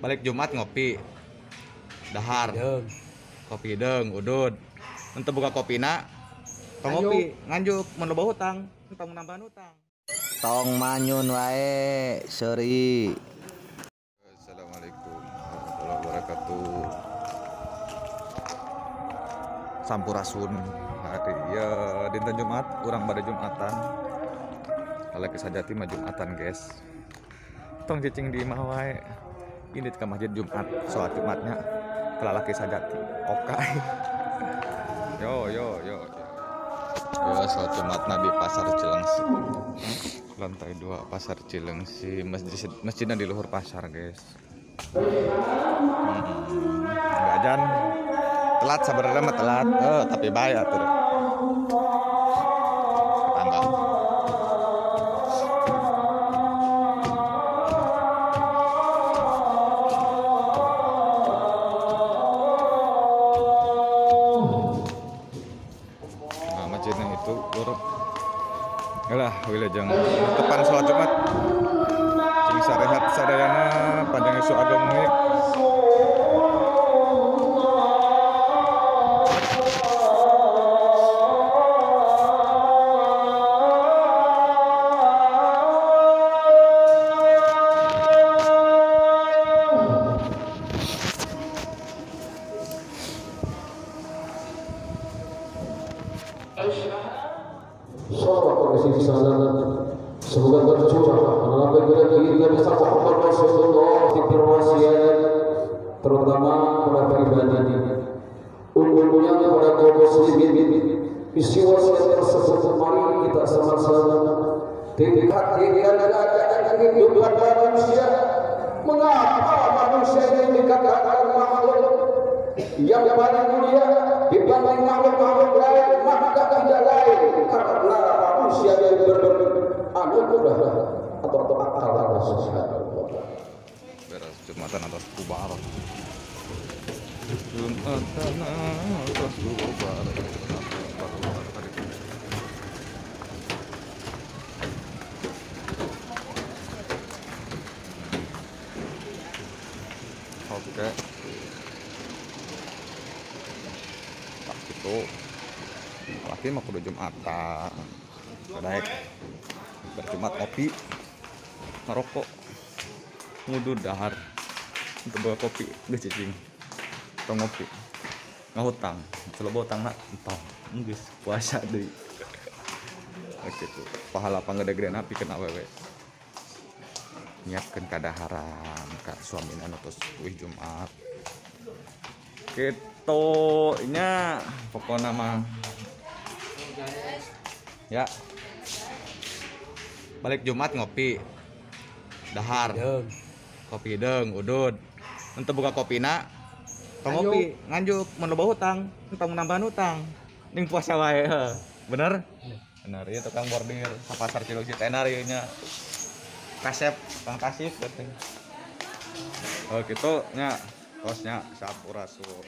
Balik Jumat ngopi. Dahar. Deung. Kopi deung udud. Untuk buka kopina tong ngopi, nganjuk mun loba hutang, tong nambahan hutang. Tong manyun wae, seuri. Assalamualaikum warahmatullahi wabarakatuh. Sampurasun. Hari ya dinten Jumat, urang bade Jumatan. Lalaki sajati mah Jumatan, guys. Tong cicing di imah wae. Ini ke masjid Jumat, sholat Jumatnya lalaki sajati. Oke. Yo yo yo yo. Yo sholat Jumatna di Pasar Cileungsi. Lantai 2 Pasar Cileungsi, masjidnya di luhur pasar, guys. Enggak ajan. Telat sebenarnya mah telat, tapi bayar tuh. Tangga. Nah, masjidnya itu lurus. Alah, wilujeng tepan sholat Jumat. Sing sarehat sadayana panjang isu ageng milik. Semoga tercurah melalui kita bisa Muhammad Rasulullah berwasiat terutama kepada pribadi umumnya kepada kaum muslimin. Isi wasiat tersebut mari kita sama-sama tingkatkan keadaan kehidupan manusia. Mengapa manusia ini dikatakan makhluk yang paling mulia dibanding makhluk-makhluk lain? Maka tidak lain karena manusia yang beranugerah atau akal Allah Subhanahu wa taala. Beres Jumatan atas bubar. Jumatan atas bubar. Oke. Tak gitu. Laki mah kudu Jumatan. Daek. Berjumat kopi, ngerokok, ngudud dahar, untuk bawa kopi, geus cicing, tong ngopi, ngahutang, selalu hutang nak, entong, geus puasa deui. Gitu, pahala panggede-gedena pikeun awewe. Nyiapkeun kadaharan ka suamina nu tos uih Jumat. Kitu nya pokona mah. Ya. Balik Jumat ngopi. Dahar. Kopi deung udud. Untuk buka kopina tong ngopi, nganjuk mun loba hutang, tong nambahan hutang. Ning puasa wae. Bener? Bener, ieu tukang bordir sa Pasar Cileungsi tenar ieu nya. Kasep, Kang Kasip gitu. Oh gitu nya, kosnya sampurasun.